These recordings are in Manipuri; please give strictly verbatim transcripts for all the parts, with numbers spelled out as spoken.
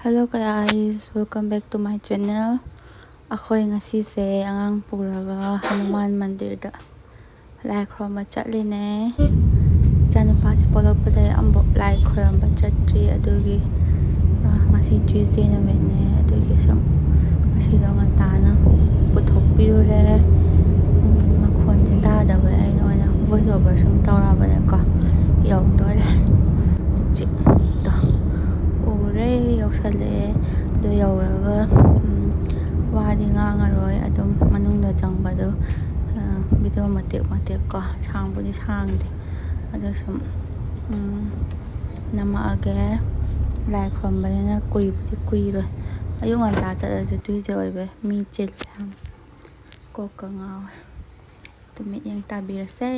Hello guys, welcome back to my channel. ꯑꯩꯈꯣꯏ ꯉꯁꯤꯁꯦ ꯑꯉꯥꯡ ꯄꯨꯔꯒ ꯍꯅꯨꯃꯥꯟ ꯃꯟꯗꯤꯔꯗ ꯂꯥꯏ ꯈꯨꯔꯨꯝꯕ ꯆꯠꯂꯤꯅꯦ꯫ ꯏꯆꯥꯅꯨꯄꯥꯁꯤ ꯄꯣꯛꯂꯛꯄꯗꯒꯤ ꯑꯃꯨꯛ ꯂꯥꯏ ꯈꯨꯔꯨꯝꯕ ꯆꯠꯇ꯭ꯔꯤ꯫ ꯑꯗꯨꯒꯤ, ꯑ, ꯉꯁꯤ Tuesday ꯅꯨꯃꯤꯠꯅꯦ꯫ ꯑꯗꯨꯒꯤ ꯁꯨꯝ ꯉꯁꯤꯗꯣ ꯉꯟꯇꯥꯅ ꯄꯨꯊꯣꯛꯄꯤꯔꯨꯔꯦ꯫ ꯎꯝ, ꯃꯈꯣꯟꯁꯦ ꯇꯥꯗꯕ ꯑꯩꯅ ꯑꯣꯏꯅ voice over ꯁꯨꯝ ꯇꯧꯔꯕꯅꯦꯀꯣ꯫ ꯌꯧꯗꯣꯔꯦ꯫ ꯍꯧꯖꯤꯛꯇꯣ ꯎꯔꯦ, ꯌꯧꯁꯜꯂꯛꯑꯦ꯫ ꯑꯗꯨ ꯌꯧꯔꯒ, ꯎꯝ, ꯋꯥꯗꯤ ꯉꯥꯡꯉꯔꯣꯏ꯫ ꯑꯗꯨꯝ ꯃꯅꯨꯡꯗ ꯆꯪꯕꯗꯣ, ꯑ, video ꯃꯇꯦꯛ ꯃꯇꯦꯛ ꯀꯣ, ꯁꯥꯡꯕꯨꯗꯤ ꯁꯥꯡꯗꯦ꯫ ꯑꯗꯣ ꯁꯨꯝ, ꯎꯝ, ꯅꯝꯃꯛꯑꯒꯦ꯫ ꯂꯥꯏ ꯈꯨꯔꯨꯝꯕꯅꯤꯅ ꯀꯨꯏꯕꯨꯗꯤ ꯀꯨꯏꯔꯣꯏ꯫ ꯑꯌꯨꯛ ꯉꯟꯇꯥ ꯆꯠꯂꯁꯨ Tuesday ꯑꯣꯏꯕꯩ ꯃꯤ ꯆꯤꯜꯂꯦ ꯌꯥꯝ꯫ ꯀꯣꯛꯀ ꯉꯥꯎꯋꯦ꯫ ꯑꯗꯨ ꯃꯤꯠꯌꯦꯡ ꯇꯥꯕꯤꯔꯁꯦ꯫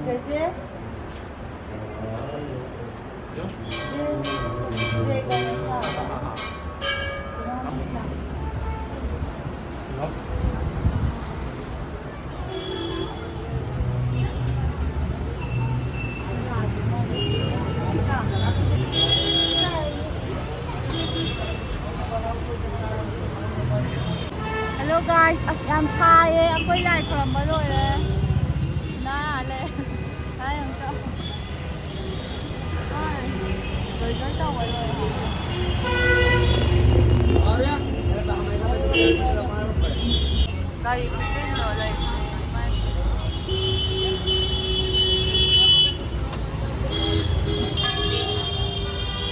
ꯆꯦꯆꯦ꯫ Hello guys, ꯑꯁ ꯌꯥꯝ ꯁꯥꯏꯌꯦ꯫ ꯑꯩꯈꯣꯏ ꯂꯥꯏ ꯈꯨꯔꯝꯕ ꯂꯣꯏꯔꯦ꯫ ꯅꯥꯜꯂꯦ꯫ ꯁꯥꯏ ꯑꯝꯇ꯫ ꯍꯣꯏ꯫ ꯂꯣꯏ ꯂꯣꯏ ꯇꯧꯕ ꯂꯣꯏꯔꯦ꯫ ꯒꯥꯔꯤ ꯈꯨꯆꯤꯟꯗꯣ ꯂꯩꯇ꯭ꯔꯦ꯫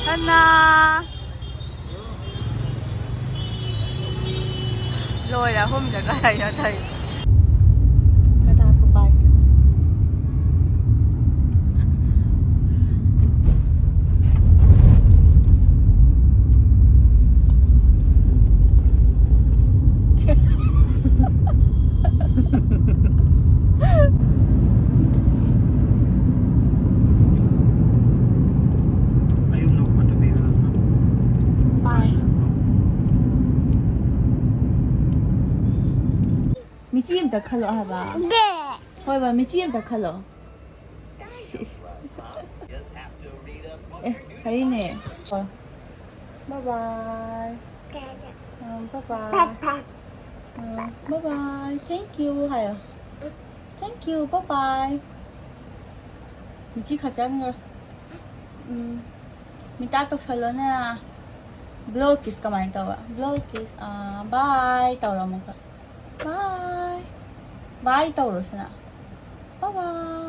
ꯁꯅꯥ꯫ ꯂꯣꯏꯔꯦ ꯑꯍꯨꯝꯗ ꯀꯔꯥꯏꯅꯣ ꯇꯧꯔꯤ꯫ ꯀꯗꯥ ꯈꯨꯄꯥꯏꯗꯣ꯫ Bye. ꯃꯤꯆꯤ ꯑꯝꯇ ꯈꯜꯂꯣ ꯍꯥꯏꯕ꯫ ꯍꯣꯏꯕ, ꯃꯤꯆꯤ ꯑꯝꯇ ꯈꯜꯂꯣ꯫ ꯑꯦ, ꯐꯩꯅꯦ꯫ Bye bye. ꯑ, bye bye. ꯑ, bye bye. Thank you ꯍꯥꯏꯌꯣ꯫ Thank you, bye bye. ꯃꯤꯆꯤ ꯈꯠꯆꯟꯈ꯭ꯔꯣ. Um. ꯃꯤꯇꯥ ꯇꯧꯁꯜꯂꯣꯅꯦ. Blow kiss ꯀꯃꯥꯏꯅ ꯇꯧꯕ? Blow kiss. ꯑꯥ, bye ꯇꯧꯔꯣ ꯑꯃꯨꯛꯀ. Bye. Bye ꯇꯧꯔꯣ, ꯁꯅꯥ. Bye bye.